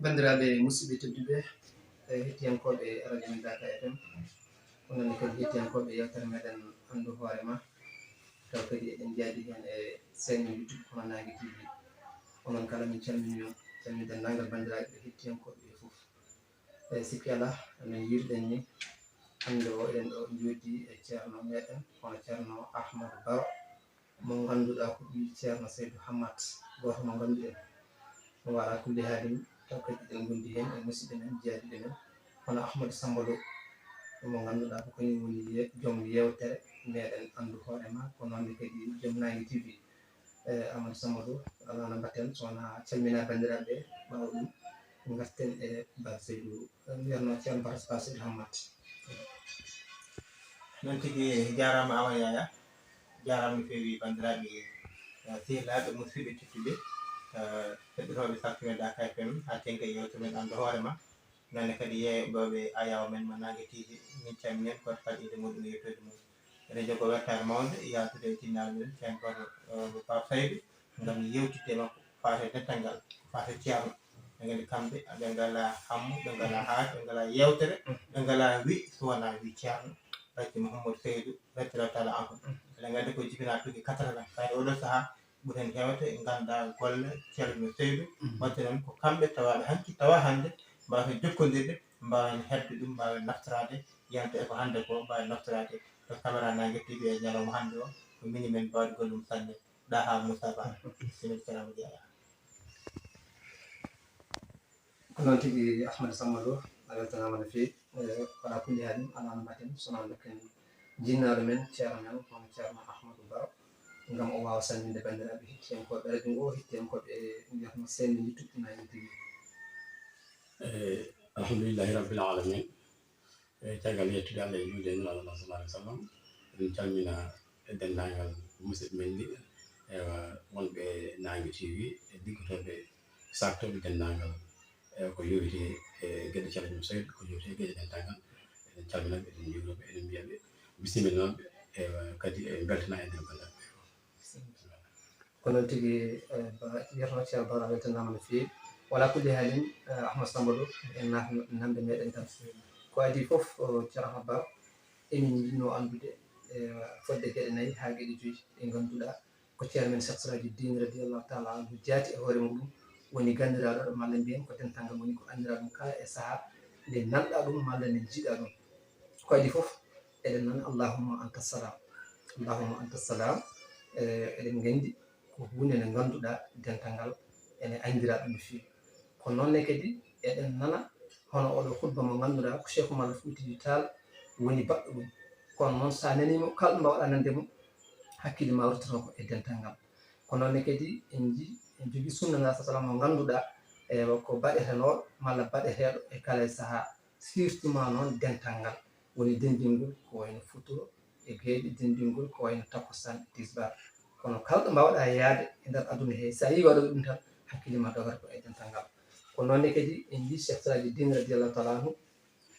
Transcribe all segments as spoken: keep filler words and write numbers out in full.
Banndiraaɓe musidɓe tedduɓe, e hettiyankooɓe radio men Daaka F M, onon ne kadi hettiyankooɓe yewtere meɗen Anndu Hoore Ma, taw kadi eɗen njaadi heen e chaîne YouTube hono Naange T V. Onon kala min calmini on, calmini denndaangal banndiraaɓe hettiyankooɓe ɓe fof. E sikki alaa, no njiiruɗen ni, hannde o eɗen ɗo njoodi e ceerno meɗen, hono ceerno Ahmadou Baro, mo ngannduɗaa ko ɓii ceerno Seydou Hammat, gooto mo ngannduɗen. Ɗum alaa kulli haalin, taw kadi eɗen ngondi heen e musidɓe men, jeyaaɗiiɓe men, hono Ahmadou Samba Lo, mo ngannduɗaa ko kañum woni ye-, joom yewtere meɗen Anndu Hoore Ma, ko noon ne kadi joom Naange T V. E, Amadou Samba Lo, alaa no mbaɗten so wonaa calmina banndiraaɓe ɓe, ɓaawo ɗum ngarten e Ba Seydou, e, mbiyatnoo ceerno Ba, Ba Seydou Hammat. Noon tigi, jaaraama Awa Yaya, jaaraama no feewi banndiraaɓe, e, sehilaaɓe, musidɓe tedduɓe, e, heɗotooɓe Safina Daaka F M, haa teŋti e yewtere men Anndu Hoore Ma. Noon ne kadi yeeyooɓe ayaw men mo Naange T V, min calmini en, gooto kala innde mum e yettoode mum. Eɗen njogoo weltaare mawnde yaltude e jinnaaɓe men, ceerno Baro, e, Pape Saydou, ngam yewtidde e makko ko faati e dental ngal, ko faati e ceerno. Eɗen nganndi kamɓe, ɓe ngalaa hammu, ɓe ngalaa haaju, ɓe ngalaa yewtere, ɓe ngalaa wi so wonaa wi ceerno Alhaji Mouhamadou Seydou, radiyallahu taala anhu. Eɗen nganndi ko jibinaa tigi quatre-vingts, kadi oɗo sahaa ɓuri heen heewde nganndaa golle ceerno Seydou. Mhm. Waɗde noon ko kamɓe tawaaɓe hanki, tawa hannde mbaawten jokkondirde, mbaawen heɓde ɗum, mbaawen naftoraade, yiyanta e ko hannde ko, mbaawen naftoraade to caméra Naange T V e ñalawma hannde o, ko mini men mbaawde golle mum sanne. Ɗaha Moussa Ba, bisimilla, ceerno Amadou Yaya. Ko noon tigi, Ahmadou Samba Lo, a weltanaama no feewi. E, alaa kulli haalin, alaa no mbaɗten, so wonaa ndokken jinnaaɗo men, ceerno men, hono ceerno Ahmadou Baro, ngam o waawa salminde banndiraaɓe hettiyankooɓe radio ngo, hettiyankooɓe mbiyatnoo chaîne YouTube Naange T V. E, alhamdulillahi rabbil alamin. E, caggal yettude Allah e juulde e Nulaaɗo Allah sallallahu alaihi wasallam, eɗen calmina e denndaangal musidɓe men ɗi, ewa, wonɓe Naange T V, e diggotooɓe, saaktooɓe denndaangal, e, ko yowiti e geɗe Ceerno Mum Seydou, ko yowiti e geɗe dental ngal. Eɗen calmina ɓe, eɗen njuura ɓe, eɗen mbiya ɓe bisimilla maɓɓe, ewa, kadi e mbeltana e nder gollal ɓe. Ko noon tigi, e, Ba, ceerno Baro, a weltanaama no feewi. Alaa kulli haalin, e, Ahmad Samba Lo, en naatno namde meɗen tan. Ko adii fof, o, ceerno Ahmad Baro, emin njiɗnoo anndude, e, fodde geɗe nayi haa geɗe joyi ɗe ngannduɗaa ko ceerno men Cheikh Sirajuddin radiyallahu taala anhu jaati e hoore muɗum, woni ganndiraaɗo malla mbiyen ko dental ngal woni ko anndiraa ɗum kala e sahaa nde nanɗaa ɗum malla nde njiiɗaa ɗum. Ko adii fof, eɗen nana, "Allahumma anta salam, Allahumma anta salam." E, eɗen nganndi ko huunde nde ngannduɗaa dental ngal ene anndiraa ɗum no feewi. Ko noon ne kadi eɗen nana hono oɗo khutba mo ngannduɗaa ko Cheikh Oumar Foutiyou Tall woni baɗɗo ɗum. Kono noon, so a nanii mo, kala ɗo mbaawɗaa nande mo, hakkille ma ruttoto ko e dental ngal. Ko noon ne kadi en nji-, en njogii sunna Nulaaɗo sallallahu alaihi wasallam mo ngannduɗaa, e, ko baɗetenooɗo malla baɗeteeɗo e kala e sahaa. Surtout ma noon dental ngal, woni denndingol ko wayno futuro e geeƴe, denndingol ko wayno takkusaan, tisbaar. Kono kala ɗo mbaawɗaa yaade e nder aduna he, so a yii waɗooɓe ɗum tan, hakkille ma dogata ko e dental ngal. Ko noon ne kadi en njii Cheikh Sirajuddin radiyallahu taala anhu,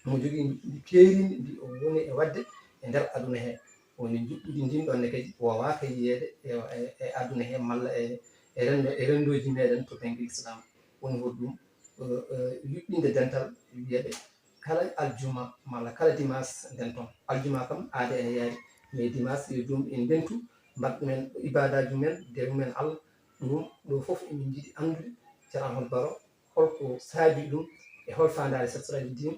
mo jogii ndi keerindi ndi o woni e waɗde e nder aduna he. Woni njuɓɓudi ndin ɗon ne kadi woowaaka yiyeede e, e, e aduna he malla e, e renndo, e renndooji meɗen to bannge Islam. Woni hoɗum, e, e, yuɓɓinde dental wiyeede kala aljuma malla kala dimanche ndenton. Aljuma kam aada ene yaari, mais dimanche yo joomum en ndentu, mbaɗ ɗumen ibadaaji men, dewe men Allah. Ɗum ɗo fof emin njiɗi anndude, Ceerno Ahmad Baro, holko saabi ɗum e hol faandaare Cheikh Sirajuddin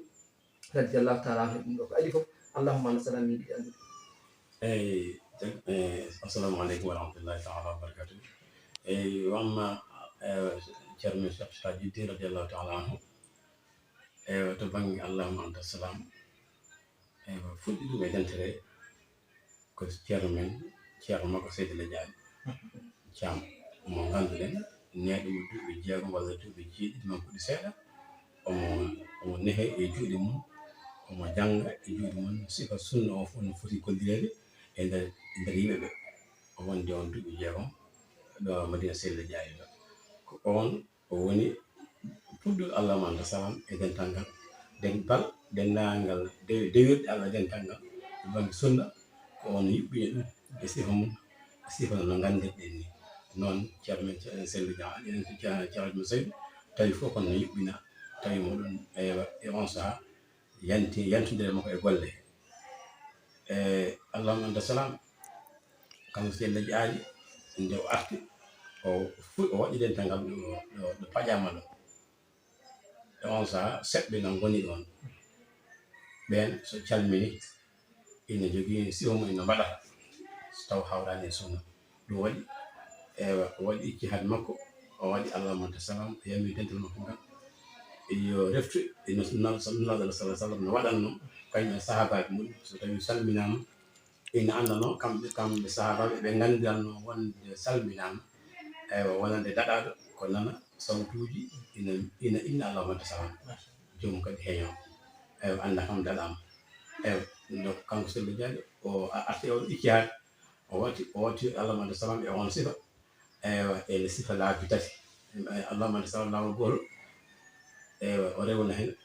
radiyallahu taala anhu e ɗum ɗo. Ko adii fof, allahumma anta salam, min njiɗi anndude. Eyi, jag-, e, assalamu aleykum wa rahmatullahi taala wa barakatuh. Eyi, wa amma, e, ceerno men Cheikh Sirajuddin radiyallahu taala anhu, e, to bannge allahumma anta salam, e, fuɗɗi ɗum e dentere ko ceerno men, ceerno makko Seydi Lajaaɓe Caam, mo ngannduɗen, neeɗo mo duuɓi jeegom walla duuɓi jeeɗiɗi, ma ɓuri seeɗa. Omo, omo nehe e juuɗe mum, omo jannga e juuɗe mum, sifa sunna o fof no foti gollireede e nder, e nder yimɓe ɓe. O wondi on duuɓi jeegom ɗo Madina Seydi Lajaaɓe ɗo. Ko on o woni puɗɗuɗo allahumma anta salam e dental ngal. Den bal, denndaangal de-, dewirɗe Allah e dental ngal, e bannge sunna, ko on yuɓɓini ɗum e sifa mum, e sifa no nganndirɗen ni. Noon, ceerno men, ce-, Selli Dia, enen ce-, ce-, ceerno men Seydou, tawi fof kono no yuɓɓina Tawi mo ɗon e on saha yanti yantudere makko e golle. E allahumma anta salam. Kanko sella jaali nde o arti o fuɗ o waɗi dental ngal ɗo paƴama ɗo. E on saha seɓɓe no ngoni ɗon ɓen so calmini ina jogii sifa mum ina mbaɗata so taw hawraani e sunna. Ɗum waɗi ewa o waɗi ijtihaad makko, o waɗi allahumma anta salam, o yami dental makko ngal. Yo reftu ino nulaaɗo sallallahu alaihi wasallam no waɗatno kañum e sahaabaaɓe mum. So tawi salminaama ina anndanoo kamɓe kamɓe sahaabaaɓe ɓe nganndiranno wonde salminaama ewa wonande daɗaaɗo ko nana sawtuuji ina ina inna allahumma anta salam. Joomum kadi heñoo ewa annda kam daɗaama. Ewa donc kanko sello jaaɗo o arti oɗo ijtihaad. O watti o watti allahumma anta salam e on sifa. Ewa ene sifa laabi tati. Allahumma anta salam laawol gootol. Ewa o rewna heen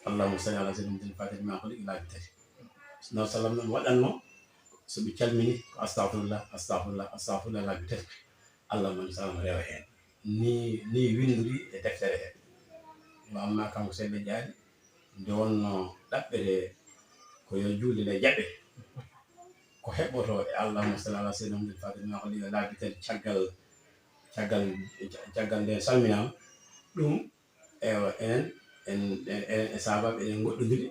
allahumma salli ala sayyidina muhammadin fatih ma kuli laabi tati. Sinno salam noon waɗatno so ɓe calmini ko astahfirullah astahfirullah astahfirullah laabi tati. Allahumma anta salam rewa heen ni ni winndori e deftere he. Wa amma kanko sello jaaɗi nde wonno ɗaɓɓere ko yo juulde nde jaɓe ko heɓoto e allahumma salli ala sayyidina muhammadin fatih ma kuli laabi tati caggal caggal caggal nde salminaama. Ɗum ewa enen enen e sahaabaaɓe eɗen ngoɗɗondiri.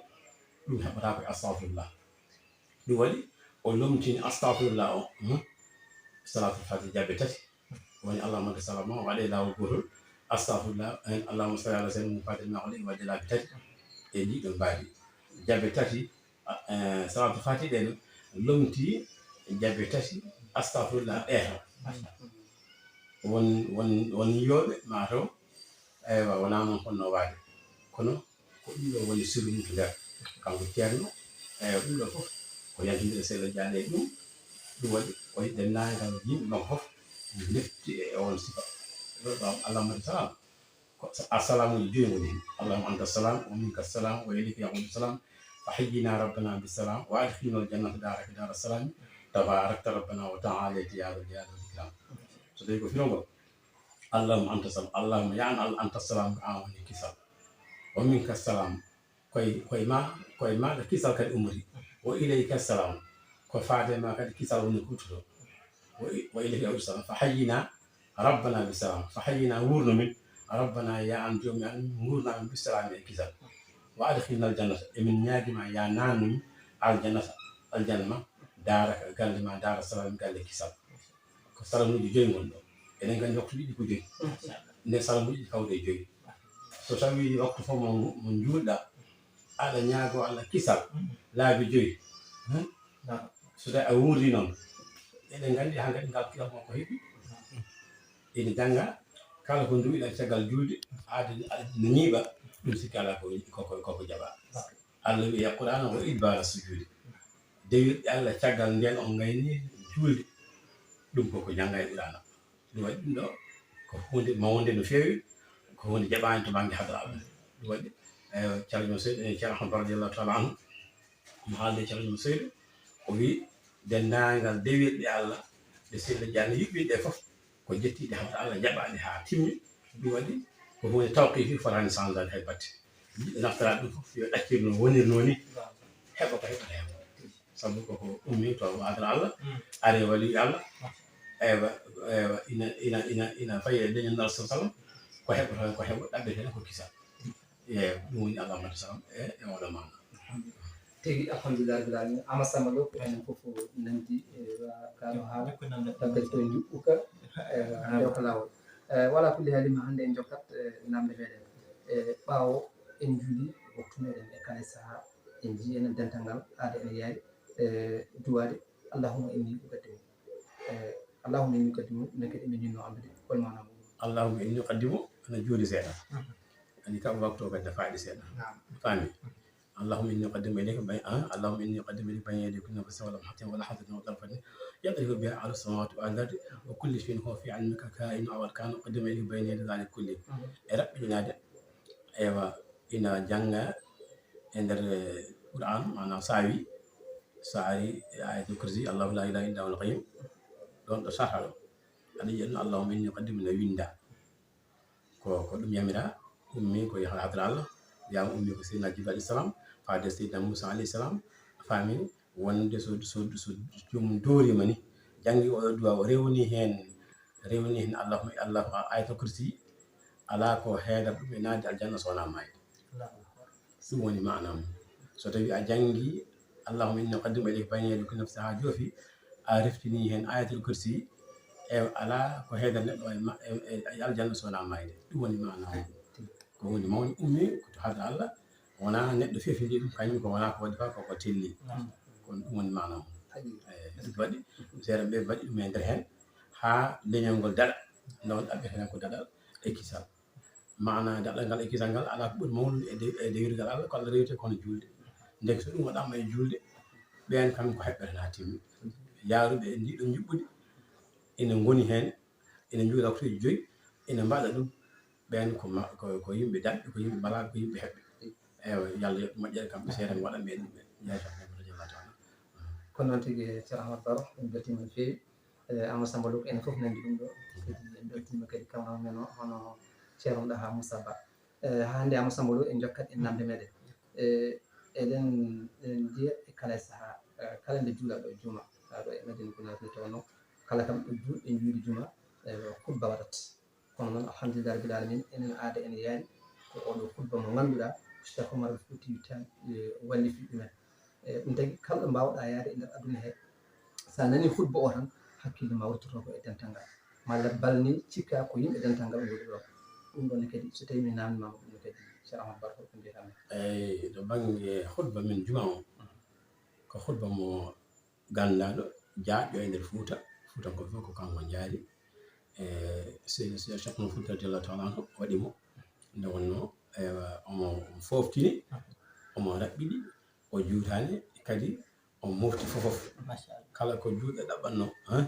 Ɗum heɓata ko e astahfirullah. Ɗum waɗi o lomtini astahfirullah o salatul fatih jaɓɓe tati. Woni allahumma anta salam o waɗe laawol gootol. Astahfirullah en allahumma salli ala sayyidina muhammadin fatih ma kuli waɗde laabi tati. E ndi ɗon mbaadi jaɓɓe tati. Salatul fatih ɗen lomti jaɓɓe tati. Astahfirullah ɓeeto won won won yiyooɓe mataw. Eywa wonaa noon fotnoo waade kono ko ɗum ɗo woni sirru mum to nder kanko ceerno. Eywa ɗum ɗo fof ko yaltinde e sello jaane e ɗum. Ɗum waɗi o dennaangal yimɓe makko fof ndefti e on sifa. Ɗo ɗo allahumma salam ko assalamuji joyi woni heen. Allahumma anta salam wa minka salam wa ilayka yaudu salam. Fa hayyina rabbana bisalam wa adkhilna aljannata daraka dara salami. Tabarakta rabbana wa ta'alayta ya dal jalali wal ikram. So tawi ko firogol allahumma anta salam allahumma ya an allah anta salam ko an woni kisal. Wa minka salam koye koye ma koye maɗa kisal kadi ummori. Wa ilayka salam ko faade ma kadi kisal woni kuttuɗo. Wa ilayka yaudu salam fa hayyina rabbana bisalam fa hayyina wurno min rabbana ya an joomi an ngurna min bisalami e kisal. Wa adkhilna aljannata emin ñaagima ya nannu min aljannata aljanna ma daraka galle ma dara salami galle kisal. Ko salamuji joyi ngon ɗo eɗen nganndi waktu ɗiɗi ko joyi. Nde salamuji kawde e joyi so tawi waktu fof mo mo juulɗa aɗa ñaago allah kisal laabi joyi. So tawi a wuurdi noon eɗen nganndi haa kadi ngal kisal kon ko heɓi. Ina jannga kala ko nduwiɗa caggal juulde aada aɗa no ñiiɓa. Ɗum sikki alaa ko koko jaɓa. Allah wiya qur'ana wa idbara sujudi dewirɗe allah caggal nden on ngayni juulde. Ɗum koko jannga e qur'ana. Ɗum waɗi ɗum ɗo ko hunde mawnde no feewi. Ko hunde jaɓaani to bannge hadra allah. Ɗum waɗi calimo seyɗo en ceerno ahmad radiallahu taala anhu omo haalde calimo seyɗo o wi denndaangal dewirɗe allah ɗe sella jaani yuɓɓinɗe fof ko jettiiɗe hadra allah jaɓaaɗe haa timmi. Ɗum waɗi ko hunde tawqifi fotaani sanzaade hay batte. Jiɗɗo naftaraade ɗum fof yo ɗaccir no wonirnoo ni heɓa ko heɓata heen. Sabu koko ummi to hadra allah are wali allah. Eywa eywa ina ina ina ina fayi e leñol nal sa sallam ko heɓata ko heɓo ɗaɓɓete ko kisal. Eywa ɗum woni allahumma sallam e e oɗo mama. Tigi alhamdulillah rabbil alamin ama samba ɗo ko enen fof nandi e kano haala tabbati koye njuɓɓuka. Ndew ko lawol wala kulli halima hannde en jokkat namde meɗen e ɓawo en juuli waktu meɗen e kala saha en jii enen dental ngal aada ene yaari e duwade allahumma inni uqaddimu. Allahumma inni uqaddimu men kadi emin jinno andude hol mana mum. Allahumma inni uqaddimu ana juuli seeɗa. Ani kam waktu o kadi faaɗi seeɗa. Faami. Allahumma inni uqaddimu ilayka bay ah allahumma inni uqaddimu ilayka bayna yaday kulli nafsin wa lamhatin wa lahzatin wa tarfatin yadriku biha ahlu samawati wal ardi wa kulli shay'in huwa fi ilmika kainu aw kana uqaddimu ilayka bayna yaday dhalika kulli. E raɓɓinaade ewa ina jannga e nder qur'an maanaam saawi so ari e ayatul kursi allahu la ilaha illa huwal qayyum. Ɗon ɗo sarha ɗo aɗa yiya ɗum allahumma inni uqaddimu no winda ko ko ɗum yamira. Ummi ko yaha hadra Allah, wiyama ummi ko Seydina Jibril alayhi salam, faade Seydina Moussa alayhi salam, faami wonde so, so, so joomum doorima ni, janngi oɗo duwa, o rewni heen, rewni heen Allahumma, Allahu, Ayatul Kursi, alaa ko heedata ɗum e naatde aljanna so wonaa maayde. Ɗum woni maana mum. So tawi a janngi Allahumma inni uqaddimu ilayka bayna yaday kulli nafsin haa joofi, a reftini heen Ayatul Kursi, e alaa ko heedata neɗɗo e ma-, e, e, e aljanna so wonaa maayde. Ɗum woni maana mum. Ko huunde mawnde, ummi ko to hadra Allah, wonaa neɗɗo fefindi ɗum, kañum ko wonaa ko waɗi fa, ko ko telli. Kono ɗum woni maana mum. Eyi, ɗum waɗi, seeɗa ɓe mbaɗi ɗum e nder heen, haa leñol ngol daɗa. Nde won ɗaɓɓete heen ko daɗal e kisal. Maana daɗal ngal e kisal ngal alaa ko ɓuri mawnude e de-, e dewirgal Allah, ko Allah rewte kono juulde. Ndeke so ɗum waɗaama e juulde, ɓeen kam ko heɓɓere na timmi. Yaaruɓe e ndiɗo njuɓɓudi ina ngoni heen, ina njuula waktuuji joyi, ina mbaɗa ɗum, ɓeen ko ma-, ko, ko yimɓe daɗɓe, ko yimɓe balaaɓe, ko yimɓe heɓɓe. Eywa, yo Allah yoɓ moƴƴere kamɓe seeɗa mi waɗa ɓeen ɗum ɓe. Jaajaw, radiyallahu ta'ala. Ko noon tigi, Ceerno Amadou Baro, en mbeltiima no feewi. Eh, Amadou Samba Lo, enen fof nanndi ɗum ɗo. Kadi en mbeltiima kadi kamɓe men o, hono Ceerno Ɗaha Moussa Ba. Eh, haa hannde Amadou Samba Lo en njokkat e namde meɗen. Eh, eɗen, eɗen njiya e kala e sahaa, eh, kala nde juulaɗo juma, haa ɗo e Madina Gounass nde tawnoo, kala kam ɗo juulɗo en juuli juma, eh, khutba waɗat. Kono noon, alhamdulillahi rabbil alamin, enen aada ene yaari ko oɗo khutba mo ngannduɗaa Cheikh Omar Foutiyou Tall, eh, wallifi ɗumen. Eh, ɗum tagi kala ɗo mbaawɗaa yaade e nder aduna he, so a nanii khutba o tan, hakkille ma wurtoto ko e dental ngal. Malla balni cikka ko yimɓe dental ngal ngoni ɗo. Ɗum ɗon ne kadi, so tawi mi naamndiima mo ɗum ne kadi, Cheikh Amadou Baro, holko mbiyata men? Eyi, to bannge khutba men juma o, ko khutba mo ganndaaɗo, jaajɗo e nder Fuuta, Fuutankooɓe fof ko kanko njaari. E Seydi, Seydi Cheikh Oumar Fouti radiyallahu ta'ala anhu waɗi mo. Nde wonnoo, eywa, omo, omo fooftini, omo raɓɓiɗi, o juutaani, kadi o mofti fof fof. Machallah. Kala ko juulɓe ɗaɓɓatnoo, hein,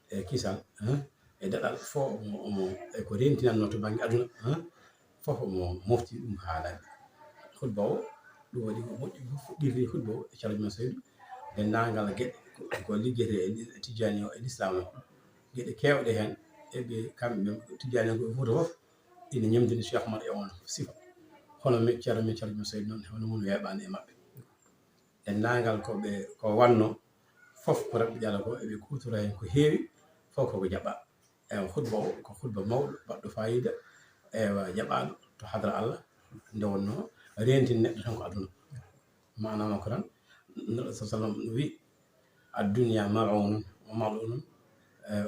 e kisal, hein, e daɗal fof, omo, omo, e ko rentinannoo to bannge aduna, hein, fof omo mofti ɗum haalani. Khutba o, ɗum waɗi ko moƴƴi fof, fuɗɗirde khutba o e Ceerno Moussa Seydou, denndaangal geɗe ko, ko liggete e li-, e Tijjaani o, e Lislaam o. Geɗe keewɗe heen, e ɓe kamɓe Tijjaani o, Fuuta fof, ina ñemdini Cheikh Oumar e oon sifa. Hono mi, Ceerno men Ceerno Moussa Seydou noon, hono mum weeɓaani e maɓɓe. Denndaangal ko ɓe, ko wannoo fof ko raɓɓiɗi Allah ko, eɓe kuutora heen ko heewi, fof koko jaɓɓaa. Eywa, khutba o ko khutba mawɗo, baɗɗo faayiida, eywa, jaɓaaɗo to hadra Allah, nde wonnoo rentin neɗɗo tan ko aduna. Maana makko tan, Nulaaɗo sallallahu alayhi wa sallam no wiyi, "Ad-dunya mal'unun wa mal'unun, eh,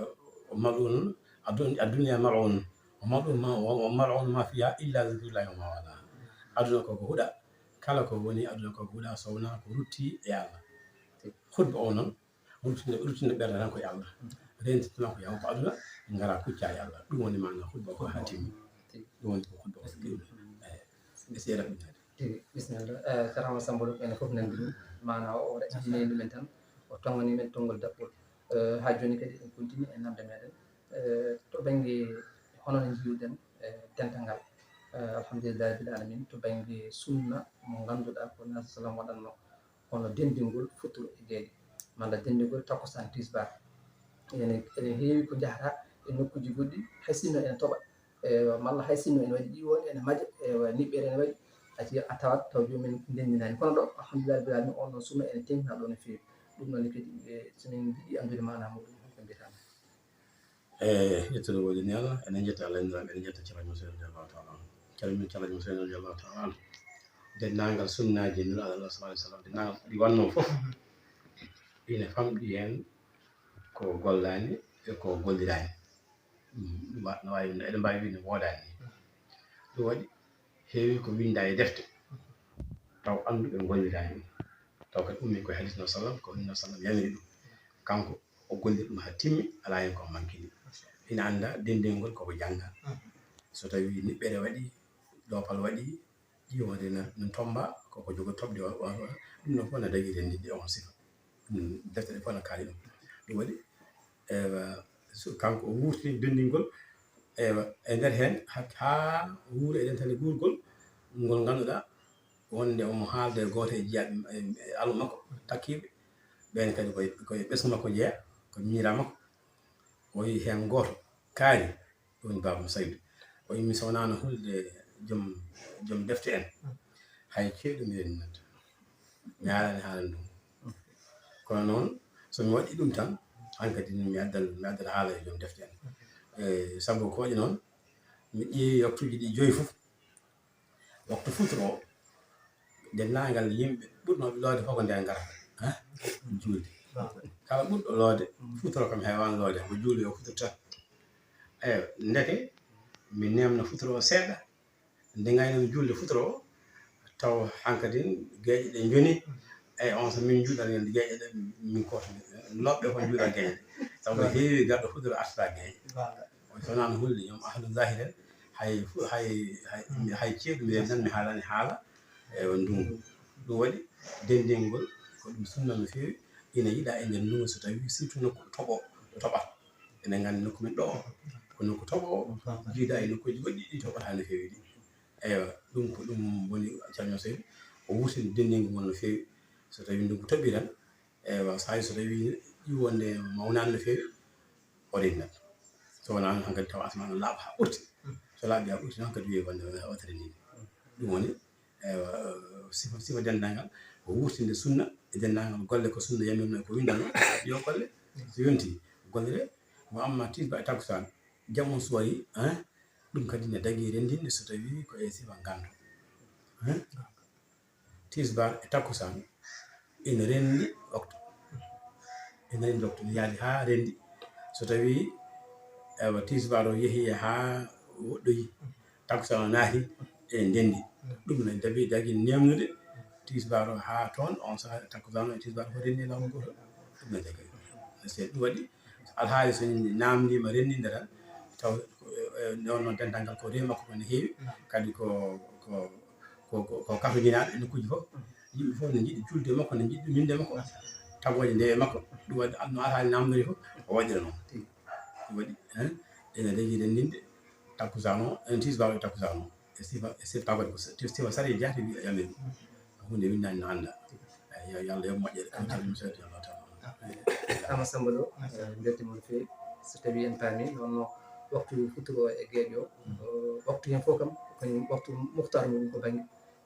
wa mal'unun, ad-dun-, ad-dunya mal'unun, wa mal'un ma, wa, wa mal'unun ma fiha illa zikrullahi wa ma wala." Aduna ko ko huɗa, kala ko woni aduna ko ko huɗa, so wonaa ko rutti e Allah. Khutba o noon, ruttinde, ruttinde ɓernde tan ko e Allah. Rentinde tan ko yaw ko aduna, ngara kucca e Allah. Ɗum woni maana khutba ko haa timmi. Ɗum woni ko khutba ko. Eyi. E seeɗa ɗum. Tigi, bisimilla. Eh, Ceerno Samba Lo, enen fof nanndi ɗum. Maana o, o raɓɓiɗini ɗumen tan, o tonngani men tonngol daɓɓol. Eh, haa jooni kadi en continue e namde meɗen. Eh, to bannge hono no njiiruɗen, eh, dental ngal. Eh, alhamdulillahi rabbil alamin, to bannge sunna mo ngannduɗaa ko Nulaaɗo sallam waɗatnoo, hono denndingol futuro e geeƴe, malla denndingol takkusaan tisbaar. Ene, ene heewi ko njahata e nokkuuji goɗɗi, hay sinno ene toɓa, e, malla hay sinno ene waɗi ɗiwonde, ene maja, e, niɓɓere ene waɗi, a ci-, a tawat taw joomum en ndenndinaani. Kono ɗo, alhamdulillahi rabbil alamin, on ɗon sunna ene teŋtina ɗo no feewi. Ɗum ɗon ne kadi, e, so min njiɗi anndude maana muɗum, holko mbiyata men? E, yettude woni Allah, enen njetta Allah, enen njetta Ceerno Moussa radiyallahu ta'ala anhu. Ceerno min Ceerno Moussa radiyallahu ta'ala anhu. Denndaangal sunnaaji Nulaaɗo Allah sallallahu alayhi wa sallam, denndaangal ko ɗi wannoo fof, ina famɗi heen ko gollaani e ko golliraani. Mm, wa-, no waawi, eɗen mbaawi wiide woodaani. Ɗum waɗi, heewi ko winndaa e defte, taw annduɓe ngolliraani ɗum. Taw kadi ummii ko e hadiis Nulaaɗo sallam, ko Nulaaɗo sallam yamiri ɗum. Kanko o golli ɗum haa timmi, alaa heen ko mankini. Ina annda denndingol koko jannga. So tawi niɓɓere waɗi, doopal waɗi, ƴiwonde na, na tommba, koko jogo toɓde o, o, o, ɗum ɗon fof na dagi renndinde on sifa. Ɗum defte ɗe fof na kaali ɗum. Ɗum waɗi, ewa, so kanko o wuurti denndingol, ewa, e nder heen, ha, haa wuura eɗen tani guurgol, ngol ngannduɗaa, wonde omo haalda e gooto e jiyaaɓe, e, e almu makko, takkiiɓe, ɓeen kadi koye, koye ɓesngu makko jeyaa, ko miñiraa makko. O wiyi heen gooto kaari, woni Baaba Saydu. O wiyi, mi soonaano hulde joom, joom defte en. Hay ceeɗu mi rennata. Mi haalani haala ndun. Kono noon, so mi waɗi ɗum tan, hankadi mi addal, mi addal haala e joom defte en. E, sabu ko waɗi noon, mi ƴeewi waktuuji ɗi joyi fof. Waktu futuro o, denndaangal yimɓe ɓurnooɓe loode fof ko ndeen ngarata, ha? Juulde. Kala ɓurɗo loode, futuro kam heewaani loode, ko juulde o futurta. Eyo, ndeke, mi neemna futuro o seeɗa, nde ngaynoo mi juulde futuro o, taw hankadin geeƴe ɗe njoni, eyi, on so min njuuɗani geeƴe ɗe, min ko, looɓe ko njuuɗa geeƴe ɗe. Sabu heewi garɗo futuro artata geeƴe. Voilà. O sonaano hulde, ñoom ahlu zahir en, hay fu-, hay, hay, hay ceeɗu mi nan mi haalani haala, e, on ndungu. Ɗum waɗi denndingol, ko ɗum sunna no feewi, ina yiɗa e nder ndungu so tawi surtout nokku toɓo, toɓata. Ene nganndi nokku men ɗo, ko nokku toɓo, jiida e nokkuuji goɗɗi ɗi toɓata no feewi ɗi. Eywa, ɗum ko ɗum woni Ceerno Seydou, o wurtini denndingu ngol no feewi. So tawi ndungu toɓi tan, eywa, so hay so tawi ƴiwonde mawnaani no feewi, o rennat. So wonaa noon, hankadi tawa asama no laaɓa haa ɓurti. So laaɓi haa ɓurti noon, kadi wiye wonde wotata ni. Ɗum woni, eywa, sifa, sifa denndaangal, ko wurtinde sunna, e denndaangal golle ko sunna yamirno, ko winndano, yo golle, so yonti, golle ɗe, mo amma tisba e takkusaan, jam on suwari, hein? Ɗum kadi ne dagi renndinde so tawi ko e sifa nganndo. Hein? Tisbaar e takkusaan ina renndi waktu. Ina renndi waktu, ina yaadi haa renndi. So tawi, ewa, tisbaar o yehi haa woɗɗoyi, takkusaan o naati, e ndenndi. Ɗum ne dabi dagi neemnude tisbaar o haa toon, on sahaa takkusaan o e tisbaar fof renndi laamu gooto. Ɗum ne dagi. Se ɗum waɗi, alhaali so naamndiima renndinde tan, taw, e, e, nde wonnoo dental ngal ko rewi makko ko ne heewi, kadi ko, ko, ko, ko, ko katojinaaɗo e nokkuuji fof. Yimɓe fof ne njiɗi juulde e makko, ne njiɗi ɗum winde e makko, tagooje ndewe makko. Ɗum waɗi, no alhaali naamndori fof, o waɗira noon. Ɗum waɗi, hein, ene dagi renndinde takkusaan o, en tisbaar e takkusaan o. E sifa, e sifa tawde ko si-, sifa sariya jaati wi yamiri. Huunde winndani no annda. Eyi, yo, yo Allah yoɓ moƴƴere. Kam calmi seeɗa, yo Allah taala. Ama Samba Lo, eh, mbeltiima no feewi. So tawi en paami, noon no waktu futuro e geeƴo, o waktu heen fof kam, ko kañum waktu muhtar mum ko bannge,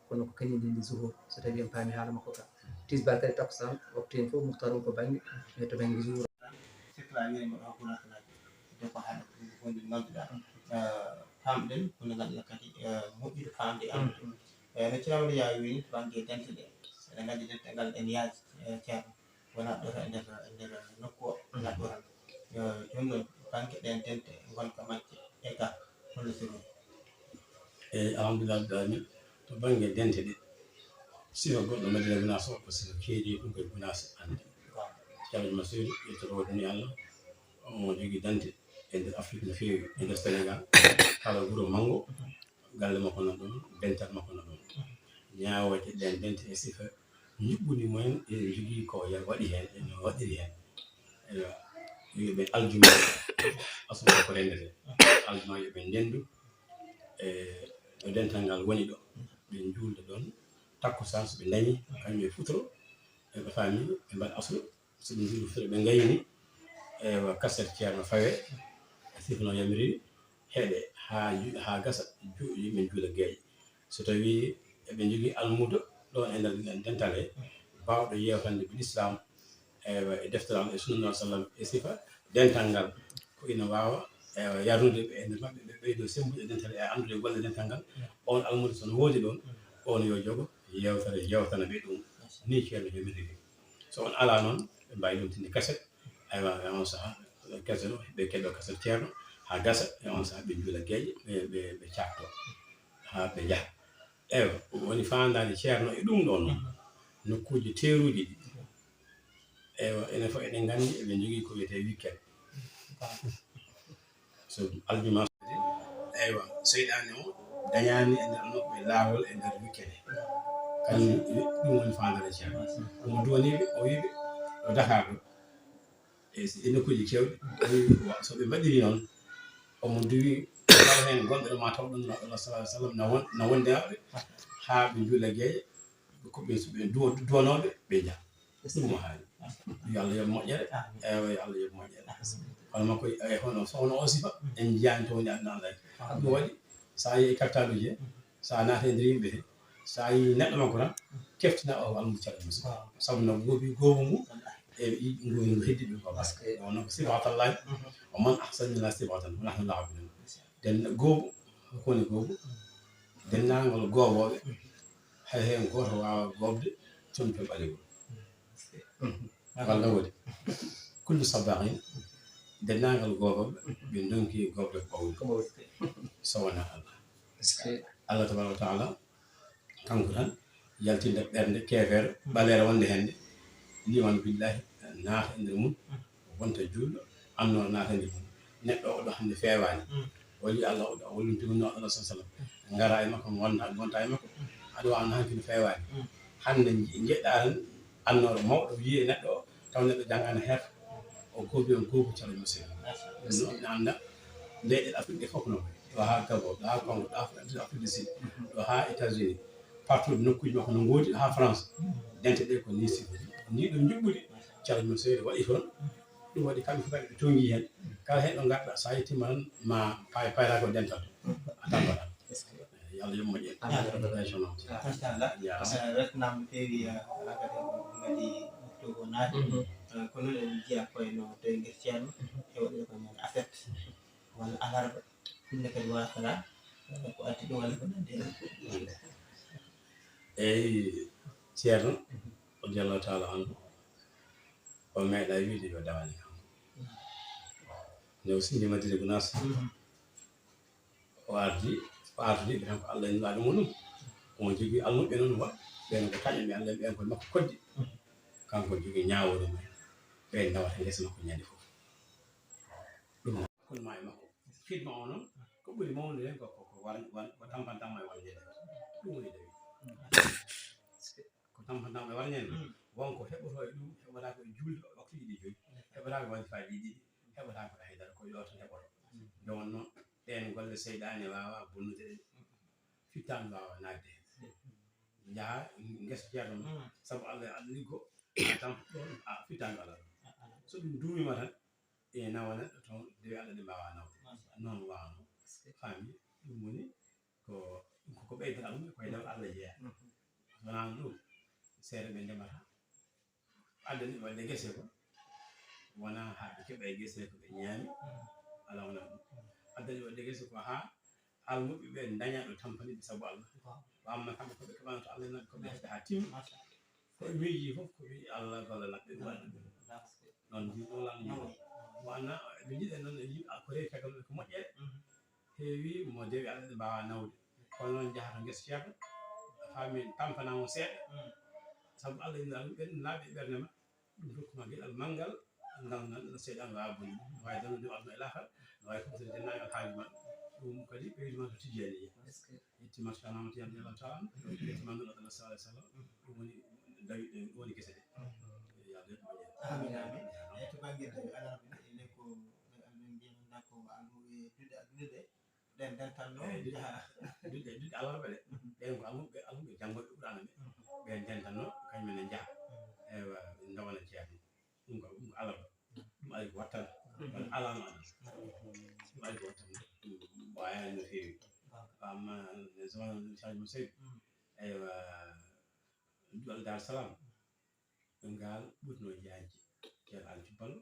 kono ko kañum ndenndi zuhur, so tawi en paami haala makko ka. Tisbaar kadi takkusaan, waktu heen fof muhtar mum ko bannge, mais to bannge zuhur. Surtout a wiyi mboɗo hakkunde hakkunde. Debbo hannde ko ɗum woni ngannduɗaa, eh, paamɗen ko nde ngannduɗaa kadi, eh, moƴƴude faamde e anndude. Eh, no Ceerno Yaya wini to bannge dente ɗe, eɗen nganndi dental ngal ene yaaji, eh, Ceerno. Wonaa ɗo tan e nder, e nder nokku o, wonaa ɗo tan. Eh, jooni noon, bannge ɗeen dente ngonka majje e ga, holno sirru? Eyi, alhamdulillah, rabbil alamin. To bannge dente ɗe, sifa goɗɗo Madina Gunaas o, ko sifa keedi, ɗum koye Gunaas annde. Ceerno Masiidu, yettoto woni Allah, omo jogii dente e nder Afrik no feewi, e nder Senegaal. Kala wuro manngo, galle makko nan ɗoon, dental makko nan ɗoon. Ñaawooje ɗeen dente e sifa njuɓɓudi mumen, ene njogii ko ya-, waɗi heen, ene waɗiri heen. Eywa, yo ɓe aljuma, asuma ko renndete. Aljuma yo ɓe ndenndu, e, ɗo dental ngal woni ɗo. Ɓe njuulda ɗoon takkusaan, so ɓe ndañi, kañum e futuro, e ɓe faami, ɓe mbaɗa asru. So ɓe njuulii futuro, ɓe ngayni, eywa, kaset Ceerno fawee, e sifa no yamiri, heɗe haa ju-, haa gasa, ju-, yimɓe njuula geeƴe. So tawii eɓe njogii almuudo ɗoon e nder dental he, baawɗo yeewtande bil Islaam, eywa, e deftere Allah e sunna Nabi sallam e sifa dental ngal, ko ina waawa, eywa, yarnude ɓe e nder maɓɓe, ɓe ɓeydo semmbude dental e anndude golle dental ngal, oon almuudo so no woodi ɗoon, oon yo jogo yeewtere, yeewtana ɓe ɗum. Nii Ceerno yamiriri. So on alaa noon, ɓe mbaawi lomtinde kaset. Aywa, e on sahaa, kaset o, ɓe keɗoo kaset Ceerno, haa gasa, e on sahaa ɓe njuula geeƴe, ɓe, ɓe, ɓe caakto, haa ɓe njaha. Eywa, ɗum woni faandaare Ceerno e ɗum ɗoon noon. Nokkuuji teeruuji ɗi. Eywa, enen fof eɗen nganndi eɓe njogii ko wiyetee weekend. So aljuma, eywa, seyɗaane o dañaani e nder maɓɓe laawol e nder weekend. Kañum, ɗum woni faandaare Ceerno. Omo duwanii ɓe, o wiyi ɓe, ɗo Dakar ɗo, e, e nokkuuji keewɗi, o wiyi, wa-, so ɓe mbaɗiri noon, omo duwi, kala heen gonɗo ɗo ma taw ɗum, Nabi sallallahu alaihi wasallam na won-, na wonde maɓɓe, haa ɓe njuula geeƴe, ko ɓe, so ɓe duwo-, duwanooɓe, ɓe njaha. Ɗum o haali. Yo Allah yoɓ moƴƴere. Eywa, yo Allah yoɓ moƴƴere. Kono makko, e, hono, so hono o sifa, en njiyaani to woni aduna Allah. Ɗum waɗi, so a yii kartaaluuji he, So a naati e nder yimɓe he, so a yii neɗɗo makko tan, keftina o almuccal e musidɗo. Sabu no goobi goobu mum, e ɗi goobi no heddi ɓe ko. Parce que on ko sifatallahi, o man ahsanu lana sifatan, wa nahnu laabiduun. Den goobu, ko woni goobu? Denndaangal goobooɓe, hay heen gooto waawa goobde comcol ɓaleewol. Walla woni? Kullu sabbaahin, denndaangal goobooɓe, ɓe ndonki goobde ko ɓawli. So wonaa Allah. Allah tabaaraka wa taala, kanko tan, yaltinde ɓernde keefeero, ɓaleere wonde heen nde, liimaan billahi, naata e nder mum, wonta juulɗo, annoo naata e nder mum. Neɗɗo oɗo hannde feewaani. O yiɗi Allah, oɗo o wallunti ɗum, no Allah sallallahu alaihi wasallam. Ngara e makko, ngonta, ngonta e makko. Aɗa waawi no hanki no feewaani. Hannde nji-, njeɗɗaa tan, annooɗo mawɗo wiye neɗɗo o, taw neɗɗo janngaani heeto, o goobi on goobu calo mo seydi. Ɗum noon, ina annda, leyɗe Afrique ɗe fof ko noon. Ɗo haa Gabon, ɗo haa Congo, ɗo haa Afrique du Sud, ɗo haa États-Unis, partout nokkuuji makko no ngoodi, ɗo haa France. Dente ɗe ko nii sibuɗi, nii ɗum njuɓɓuɗi. Calo mo seydi waɗi toon. Ɗum waɗi kamɓe fof kadi ɓe tonngi heen. Kala heen ɗo ngarɗa, so a yettiima tan, ma pay-, payra ko dental. A tampataa. Yo Allah yoɓ moƴƴere. Amiin. Machallah. Jaaraama. Eh, weltanaama no feewi, eh, haa kadi on ngadi mofto o naati. Eh, kono eɗen njiya koye no to e nder ceerno, e waɗude ko ñande aset walla alarba. Ɗum ne kadi waasata, eh, ko addi ɗum walla ko nandi heen. Eyi, ceerno, radiyallahu taala anhu, o meeɗa wiide yo dawani kam. Nde o sindi Madina Gunaas, o ardi, o ardi ɓe tan ko Allah e Nulaaɗo mum. Omo jogii almuɓɓe noon, wa ɓeen ko taƴaɓe Allah, ɓeen ko makko koddi. Kanko jogii ñaawooɗe mum. Ɓeen ndawata ngesa makko ñande fof. Ɗum noon, kono ma e makko. Xidma o noon, ko ɓuri mawnude heen ko, ko, ko war-, war-, ko tampan tamma e wonde. Ɗum woni dawi. Ko tampanɗaa e warñande, won ko heɓotoo e ɗum, heɓataa ko e juulde waktuuji ɗi joyi, heɓataa ko wazifaaji ɗi ɗiɗi, heɓataa ko e haydara, ko yo tan heɓoto. Nde wonnoo ɗeen golle seyɗaane waawaa bonnude ɗe, fittaandu waawaa naatde heen. Njahaa ngesa ceerno ma, sabu Allah e Allah liggo, a tampa ɗoon, a fittaandu alaa ɗoon. So ɗum duumiima tan, ina nawa neɗɗo toon, dewe Allah ɗe mbaawaa nawde. Noon waawno. Faami, ɗum woni ko, ko, ko ɓeydata ɗum, ko e dewal Allah jeyaa. So wonaa ɗum, seeɗa ɓe ndemata. Addani ɓe waɗde gese ko, wonaa haa ɓe keɓa e gese ko ɓe ñaami, alaa wonaa ɗum. Addani ɓe waɗde gese ko haa almuɓɓe ɓe ndaña ɗo tampani ɓe sabu Allah. Wa amma kamɓe ko ɓe keɓano to Allah en ko ɓe heɓa haa timmi. Ko ɓe miiji fof ko ɓe Allah golla naɓɓe waɗde ɗum. Noon ɗum ɗo lan ñawo. Wa anna ɓe njiɗa noon e yimɓe ko rewi caggal ko moƴƴere. Heewi mo dewi Allah ɗe mbaawa nawde. Kono noon njahata ngesa ceerno, faami tampana mo seeɗa. Sabu Allah ina ɗum ɓen laaɓi e ɓernde ma. Ɗum rokku ma geɗal manngal, ngal ngannduɗaa seyɗan waawaa bonnude. Waawi dañude aduna e laakhara, waawi fof so jannaaɓe alhaali ma. Ɗum kadi ɓeydu ma to tijjani. Yetti ma to Cheikh Ahmad Tidiane radiyallahu taala anhu, yetti ma Nulaaɗo Allah sallallahu alaihi wasallam. Ɗum woni dawi, ɗum woni gese ɗe. Yo Allah yoɓ moƴƴere. Amin, amin. E to bannge dawi alarba ne, e ko almin mbiyata ko almuɓe duɗe aduna ɗe. Ɓen dentanno. Eyi, duɗe, duɗe alarba ɗe. Ɓen ko almuɓe, almuɓe janngoɓe Qur'aana ɓe. Ɓen dentanno, kañum en njaha. Eywa, ɓe ndawana ceerno. Ɗum ko, ɗum ko alarba. Ɗum ari ko wattan. Kono alaano alarba. Ɗum ari ko wattan. Ɗum, ɗum ɓooyaani no feewi. Ko amma, ne zaman Sadio Moussa. Eywa, duɗal Dar Salam. Ngal ɓurno jaanji. Ceerno Aliou Ballo,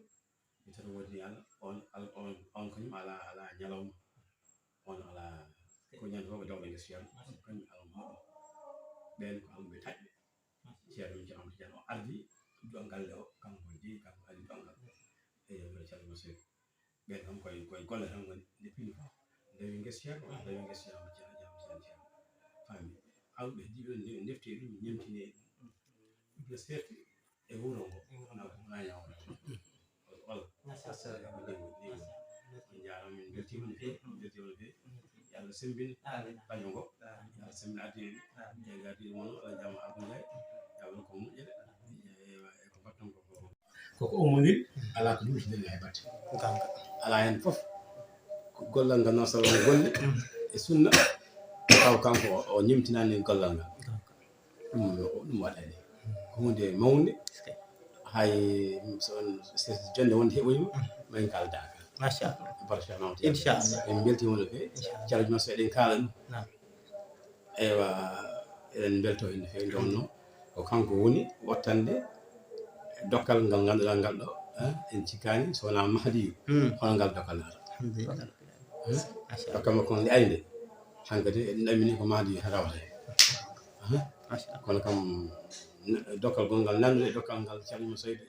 mi tato woodani Allah, on, al-, on, on kañum alaa, alaa ñalawma. On alaa, ko ñande fof ko dewɗo ngesa ceerno, kañum alaa mawɗo. Ɓeen ko almuɓe taƴɓe. Ceerno min Ceerno Amadou Tidiane o ardi duɗal galle o, kanko jeyi, kanko ardi duɗal ngal. E yo ceerno Moussa. Ɓeen kam koye, koye golle tan ngoni, nde pini fof. Ndewi ngesa ceerno, ndewi ngesa ceerno, ceerno, ceerno, ceerno, ceerno. Faami. Almuɓe heddiiɓe ɗon, nde-, ndefte ɗum, ñemtine ɗum. Ɗum no seerti e wuro ngo. Wona ko wona ñaawde. Walla. Machallah. Ko ɗum, ko ɗum. On njaaraama, min mbeltiima no feewi, min mbeltiima no feewi. Yo Allah semmbin paño ngo. Yo Allah semmbin addiya ɗi. Jeega addiya mon, Allah jaama Abdou Ndiaye. Yo Allah ko moƴƴere. E, e, e ko mbaɗton ko, ko. Koko ummondiri, alaa ko luutindiri e batte. Alaa heen fof. Ko gollal ngal noon, sabu golle e sunna, taw kanko o, o ñemtinaani gollal ngal. Ɗum, ɗum waɗani. Ko huunde mawnde. Hay so on, so jonde wonde heɓoyima, ma en kaldaaka. Machallah. Barka noon. Inchallah. En mbeltiima no feewi. Inchallah. Caraji ma so eɗen kaala ɗum. Naam. Eywa, eɗen mbelto heen no feewi. Nde wonnoo ko kanko woni wattande dokkal ngal ngannduɗaa ngal ɗo, en cikkaani so wonaa Mahdiyu, hono ngal dokkal nata. Dokkal makko ngal nde ari nde, hankadi en ɗaminii ko Mahdiyu rawata heen. Kono kam, dokkal gonngal nanndude e dokkal ngal Ceerno Moussa Seydi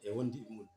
e wondiiɓe mum.